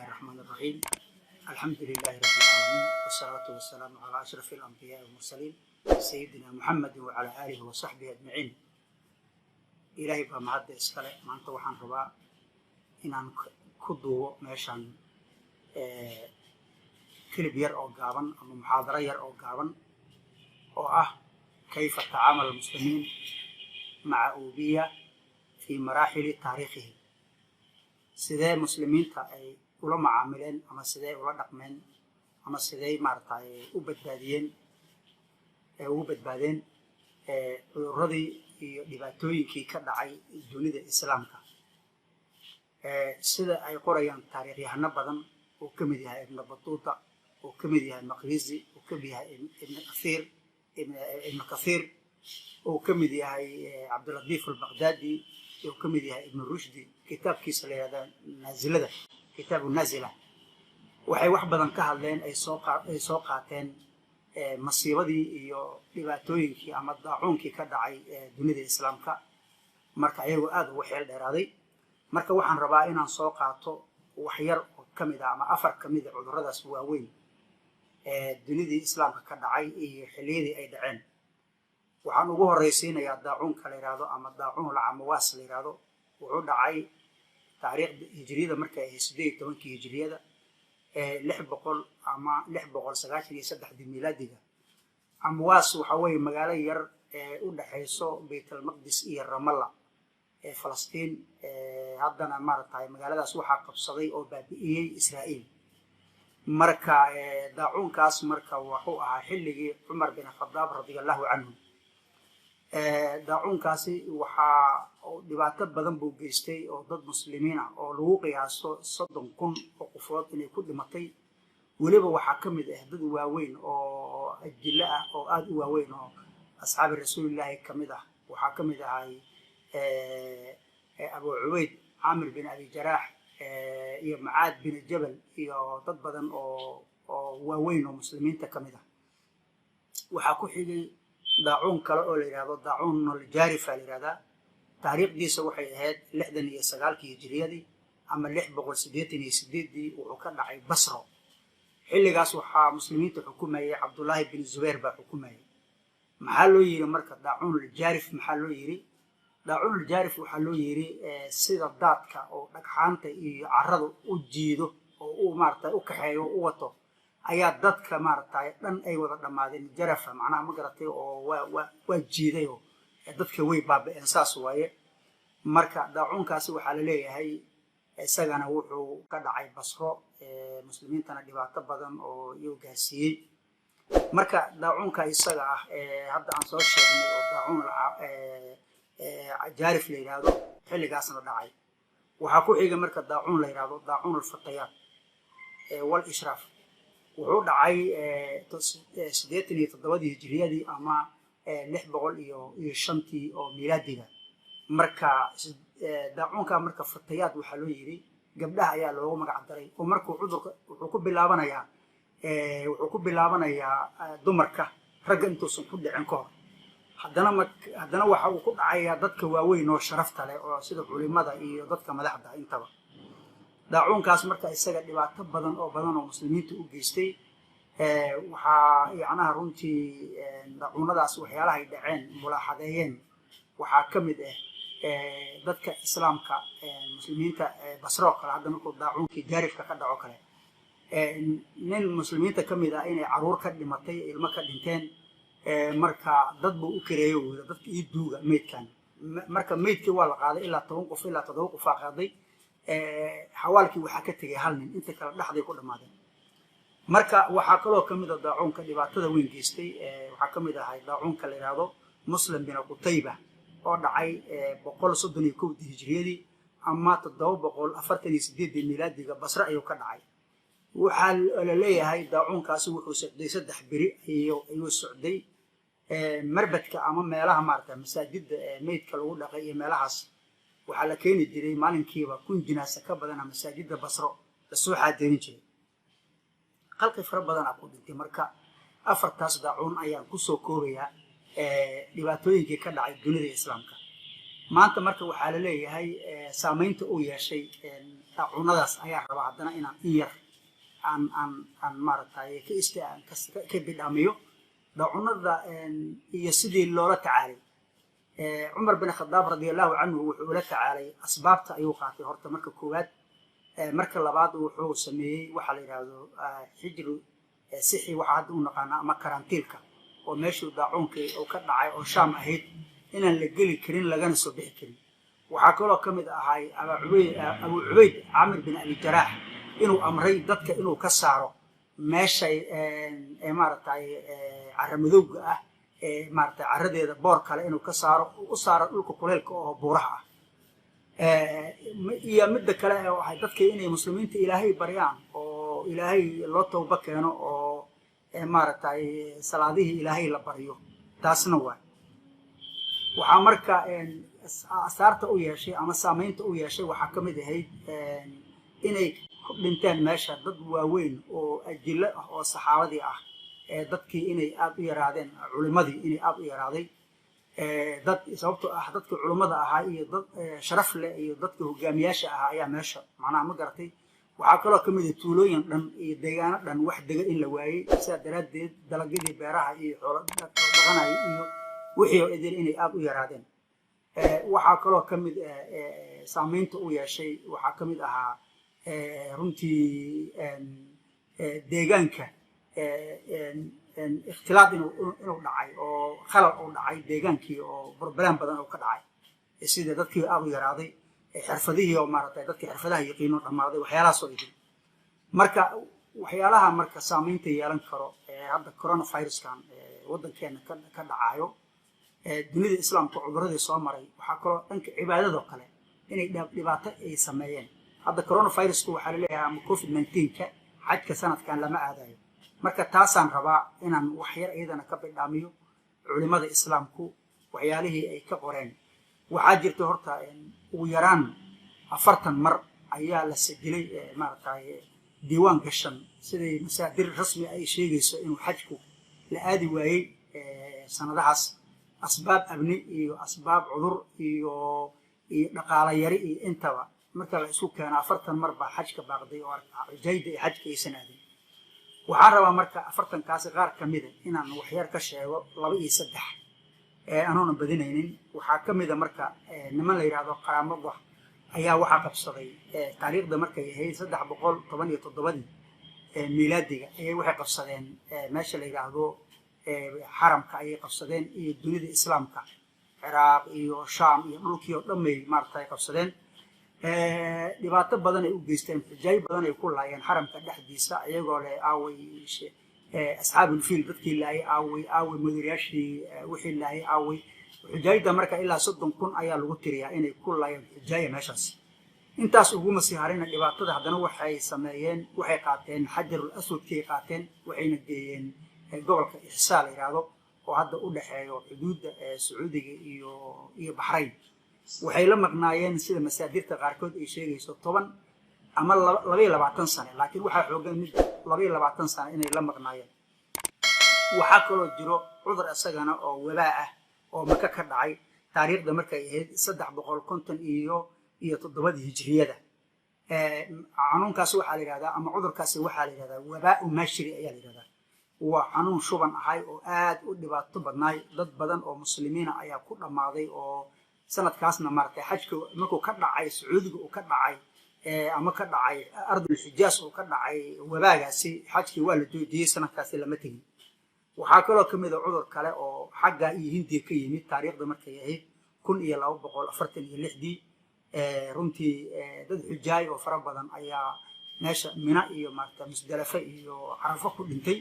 الرحمن الرحيم، الحمد لله رب العالمين، والصلاة والسلام على أشرف الأنبياء والمرسلين، سيدنا محمد وعلى آله وصحبه أجمعين. Ilaahay baa mahadda iskale. Maanta waxaan rabaa inaan ku duubo meeshan clip yar oo gaaban ama muxaadaro yar oo gaaban oo ah كيف تعامل المسلمين مع أوبئة في مراحل تاريخه. Sidee muslimiinta ay ula macaamileen ama sidee ula dhaqmeen ama sidee maaragtay u badbaadiyeen ee ugu badbaadeen cudurradii iyo dhibaatooyinkii ka dhacay dunida islaamka? Sida ay qorayaan taariikhyahano badan oo ka mid yahay Ibn Batuuta, oo ka mid yahay Maqrizi, oo ka mid yahay Ibn Kathiir, oo ka mid yahay Cabdilatiif Albaqdaadi, oo ka mid yahay Ibn Rushdi kitaabkiisa la yihahda Naazilada, Kitaabu Naazila, waxay wax badan ka hadleen, ay soo qaateen masiibadii iyo dhibaatooyinkii ama daacuunkii ka dhacay dunida islaamka, marka ayagoo aada ugu xeel dheeraaday. Marka waxaan rabaa inaan soo qaato wax yar oo ka mid ah ama afar ka mid a cudurradaas waaweyn ee dunidii islaamka ka dhacay iyo xilliyadii ay dhaceen. Waxaan ugu horreysiinayaa daacuunka la yihahdo ama daacuun Alcamawaas la yihahdo. Wuxuu dhacay taariikhda hijriyada markay ahayd 18-kii hijriyada, 600 ama 693-dii milaadiga. Amwaas waxa weeye magaalo yar ee u dhexayso Baytalmaqdis iyo Ramalla ee Falastiin. Haddana maaragtay magaaladaas waxaa qabsaday oo baabi'iyey Israa'iil. Marka daacuunkaas marka wuxuu ahaa xilligii Cumar bin Khadaab رضي الله عنه. Daacuunkaasi waxaa dhibaato badan buu geystay oo dad muslimiin ah oo lagu qiyaaso 30,000 oo qofood inay ku dhimatay. Weliba waxaa ka mid ah dad waaweyn oo ajilo ah oo aada u waaweyn oo asxaabi rasuulillaahi ka mid ah. Waxaa ka mid ahay Abu Cubayd Caamir bin Abi Jaraax iyo Macaad bin Jabal iyo dad badan oo waaweyn oo muslimiinta ka mid ah. Waxaa ku xigay daacuun kale oo la yidhahdo daacuun Aljaarifa la yihahdaa. Taariikhdiisa waxay ahayd 69-kii hijriyadii ama 688-dii. Wuxuu ka dhacay Basro. Xilligaas waxaa muslimiinta xukumayay Cabdullaahi bin Zubayr baa xukumayay. Maxaa loo yiri marka daacuun Aljaarif? Maxaa loo yiri daacuun Aljaarif? Waxaa loo yiri sida daadka oo dhagxaanta iyo carrada u jiido oo u maarata u kaxeeyo u wato ayaa dadka maaragtay dhan ay wada dhammaadeen. Jarafa macnaha ma garatay oo waa jiiday oo dadka way baaba'een, saas waaye. Marka daacuunkaasi waxaa la leeyahay isagana wuxuu ka dhacay Basro, muslimiintana dhibaato badan oo iyuu gaarsiiyey. Marka daacuunka isaga ah hadda aan soo sheegnay oo daacuun Jaarif la yidhaahdo xilligaasna dhacay. Waxaa ku xiga marka daacuun la yidhahdo daacuun Alfatayaat wal Ishraaf. Wuxuu dhacay 87-dii hijriyadii ama 605-tii oo milaadiga. Marka daacuunka marka Fatayaat waxaa loo yiri gabdhaha ayaa loogu magac daray, oo markuu cudurka wuxuu ku bilaabanayaa dumarka, ragga intuusan ku dhicin ka hor. Haddana waxa uu ku dhacayaa dadka waaweyn oo sharafta leh oo sida culimada iyo dadka madaxda intaba. Daacuunkaas marka isaga dhibaato badan oo badan oo muslimiinta u geystay. Waxaa yacnaha runtii daacuunadaas waxyaalahay dhaceen mulaaxadeeyeen waxaa ka mid ah dadka islaamka, muslimiinta Basro oo kale. Hadda markuu daacuunkii Jaarifka ka dhaco kale, nin muslimiinta ka mid ah inay caruur ka dhimatay, ilmo ka dhinteen. Marka dad buu u kareeyo, wuri dadka ii duuga meydkan. Marka meydkii waa la qaaday, ilaa 10 qof ilaa toddoba qofaa qaaday. Xawaalkii waxaa ka tegay hal nin, inta kale dhexday ku dhammaadeen. Marka waxaa kaloo ka mid a daacuunka dhibaatada weyn geystay, waxaa ka mid ahay daacuunka la yidhaahdo Muslim bin Qutayba oo dhacay 131-dii hijriyadii ama 748-dii milaadiga. Basre ayuu ka dhacay. Waxaa la leeyahay daacuunkaasi wuxuu socday 3 beri ayuu socday. Marbadka ama meelaha maarata masaajidda meydka lagu dhaqay iyo meelahaas waxaa la keeni jiray maalinkiiba 1000 jinaasa ka badana masaajidda Basro lasoo xaadirin jiray. Khalqi fara badanaa ku dhintay. Marka afartaas daacuun ayaan kusoo koobayaa dhibaatooyinkii ka dhacay dunida islaamka. Maanta marka waxaa la leeyahay saamaynta uu yeeshay daacunadaas ayaa rabaa haddana inaan in yar aan maaragtay ka ist ka bidhaamiyo daacunada iyo sidii loola tacaalay. Cumar bin Khadaab radia Allahu canhu wuxuu ula tacaalay, asbaabta ayuu qaatay horta marka koowaad. Marka labaad wuxuu sameeyey waxaa la yidhaahdo xijru sixi, waxaa hadda u naqaana ama karantiilka, oo meeshuu daacuunkii uu ka dhacay oo Shaam ahayd inaan la geli karin lagana soo bixi karin. Waxaa kaloo ka mid ahay Abu Cubayd Camir bin Abi Jaraax inuu amray dadka inuu ka saaro meeshay maaragtay carramadowga ah ee maaragtay carradeeda boor kale, inuu ka saaro, u saaro dhulka kuleylka oo buuraha ah. Iyo midda kale oo ahay dadka inay muslimiinta Ilaahay baryaan oo Ilaahay loo tawba keeno oo maaragtay salaadihii Ilaahay la baryo, taasna waay. Waxaa marka asaarta u yeeshay ama saamaynta u yeeshay waxaa ka mid ahayd inay ku dhinteen meesha dad waaweyn oo ajillo ah oo saxaabadii ah, dadkii inay aada u yaraadeen, culimadii inay aada u yaraaday dad, sababtoo ah dadkii culimmada ahaa iyo dad sharaf leh iyo dadka hogaamiyaasha ahaa ayaa meesha macnaha ma garatay. Waxaa kaloo ka mid ah tuulooyin dhan iyo deegaano dhan wax dega in la waayey, sidaa daraaddeed dalagyadii beeraha iyo xoolo dhaqanaya iyo wixii oo idil inay aada u yaraadeen. Waxaa kaloo ka mid saamaynta u yeeshay waxaa ka mid ahaa runtii deegaanka ikhtilaad inuu dhacay oo khalal uu dhacay deegaankii oo problem badan uu ka dhacay, sida dadkii aada u yaraaday, xirfadihii oo maaragtay dadkii xirfadaha yaqiino dhammaaday, waxyaalahaasoo idil. Marka waxyaalaha marka saamaynta yeelan karo hadda coronaviruskan waddankeena ka dhacayo, dunida islaamka cuduradii soo maray, waxaa kaloo dhanka cibaadadoo kale inay dhibaato ay sameeyeen. Hadda coronavirusku waxaa laleeyahay ama COVID-19-ka xajka sanadkan lama aadayo. Marka taasaan rabaa inaan wax yar iyadana ka bidhaamiyo culimada islaamku waxyaalihii ay ka qoreen. Waxaa jirta horta ugu yaraan 40 mar ayaa la sajilay maaragtay diiwaan gashan, siday masaadir rasmi ay sheegayso, inuu xajku la aadi waayey sanadahaas asbaab amni iyo asbaab cudur iyo dhaqaala yari iyo intaba marka la isku keeno 40 mar baa xajka baaqday oo xujayda iyo xajka aysan aadin. Waxaan rabaa marka 40-kaasi qaar ka mida inaan waxyar ka sheego, laba iyo saddex, anuuna badinaynin. Waxaa ka mida marka niman la yidhaahdo Qaraamada ayaa waxaa qabsaday taariikhda markay ahayd 317-dii miilaadiga ayay waxay qabsadeen meesha la yidhaahdo xaramka ayay qabsadeen iyo dunida islaamka, Ciraaq iyo Shaam iyo dhulkii oo dhan bay maaragtay qabsadeen. Dhibaato badan ay u geysteen, xujaay badan ay ku laayeen xaramka dhexdiisa, iyagoo leh aaway asxaabulfiil dadkii laayay, aaway aaway mudirayaashii wixii laayay aaway. Xujaayda marka ilaa 30,000 ayaa lagu tiriyaa inay ku laayeen xujaaya meeshaas. Intaas uguma sii harina dhibaatada, haddana waxay sameeyeen, waxay qaateen xajarul aswadkay qaateen, waxayna geeyeen gobolka Ixsaa la yidhaahdo oo hadda u dhexeeyo xuduudda Sacuudiga iyo Baxrayn. Waxay la maqnaayeen, sida masaadirta qaarkood ay sheegayso, 10 ama 22 sane, laakiin waxaa xoogan mid 22 sane inay la maqnaayeen. Waxaa kaloo jiro cudur isagana oo wabaa ah oo Maka ka dhacay taariikhda markay ahayd 357-dii hijriyada. Xanuunkaasi waxaa la yidhahdaa ama cudurkaasi waxaa la yidhahdaa wabaau mashri ayaa la yidhahdaa. Waa xanuun shuban ahay oo aad u dhibaato badnaay, dad badan oo muslimiina ayaa ku dhammaaday oo sanadkaasna maaragtay xajka markuu ka dhacay Sacuudiga uu ka dhacay ama ka dhacay ardul Xijaas uu ka dhacay wabaagaasi, xajkii waa la joojiyey, sanadkaasi lama tegin. Waxaa kaloo ka mid a cudur kale oo xagga iyo Hindiya ka yimid taariikhda markay ahayd 1246-dii. Runtii dad xujaay oo fara badan ayaa meesha Mina iyo maarata Musdalafe iyo Carafo ku dhintay.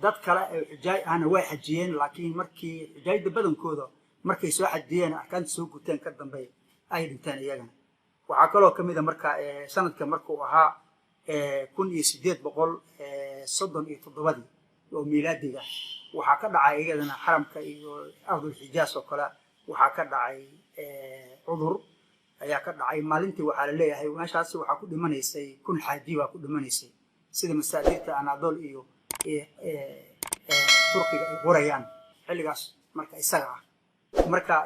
Dad kale oo xujaay ahna way xajiyeen, laakiin markii xujaayda badankooda markay soo xajiyeen, arkaanta soo guteen ka dambe ay dhinteen iyagana. Waxaa kaloo ka mid a marka sanadka markuu ahaa 1837-dii oo miilaadiga waxaa ka dhacay iyadana xaramka iyo ardul Xijaas oo kale waxaa ka dhacay cudur ayaa ka dhacay. Maalintii waxaa la leeyahay meeshaasi waxaa ku dhimanaysay 1000 xaaji baa ku dhimanaysay, sida masaadirta Anadol iyo Turkiga ay qorayaan xilligaas marka isaga ah. Marka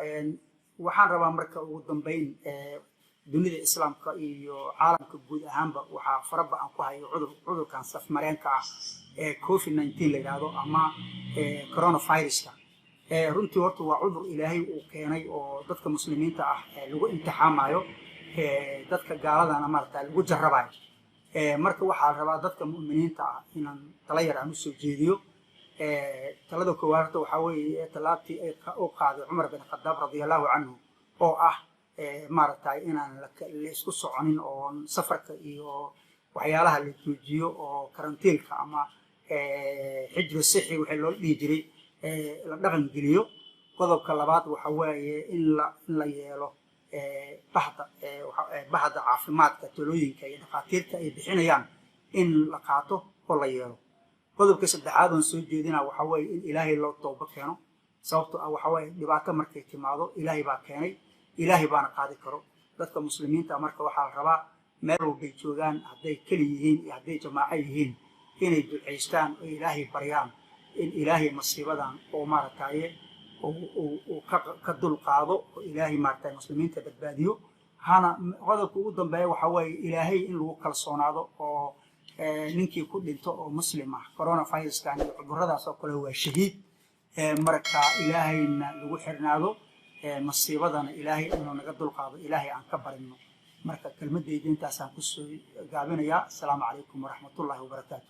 waxaan rabaa marka ugu dambeyn, dunida Islaamka iyo caalamka guud ahaanba waxaa faraba-an ku hayo cudurkan safmareenka ah ee COVID-19 la yidhaahdo ama coronaviruska. Runtii horta waa cudur Ilaahay uu keenay oo dadka Muslimiinta ah lagu imtixaamayo, dadka gaaladana maarata lagu jarrabayo. Marka waxaa la rabaa dadka mu'miniinta ah inaan tala yar aan usoo jeediyo. Talada koowaad horta waxaa weeye tallaabtii ay u qaaday Cumar bin Khadaab radiallahu canhu, oo ah maaragtay inaan la isku soconin oo safarka iyo waxyaalaha la joojiyo oo karantiilka ama xijru sixi wixii loo dhihi jiray la dhaqan geliyo. Qodobka labaad waxa weeye in la yeelo bahda caafimaadka, talooyinka iyo dhakhaatiirta ay bixinayaan in la qaato oo la yeelo. Qodobka saddexaad oon soo jeedina waxa weeye in Ilaahay loo toobo keeno, sababto ah waxa weeye dhibaato markay timaado Ilaahay baa keenay, Ilaahay baana qaadi karo. Dadka Muslimiinta marka waxaa la rabaa meel walbay joogaan, hadday keli yihiin iyo hadday jamaaco yihiin, inay ducaystaan oo Ilaahay baryaan in Ilaahay masiibadan oo maaragtaye uu ka dul qaado oo Ilaahay maaragtay Muslimiinta badbaadiyo. Hana qodobka ugu dambeeya waxa weeye Ilaahay in lagu kalsoonaado oo ninkii ku dhinto oo Muslim ah coronaviruskan iyo cuduradaas oo kale waa shahiid. Marka Ilaahayna lagu xirnaado, masiibadana Ilaahay inuu naga dulqaado Ilaahay aan ka barino. Marka kelmadayda intaasaan kusoo gaabinayaa. Asalaamu calaykum waraxmatullahi wabarakaatu.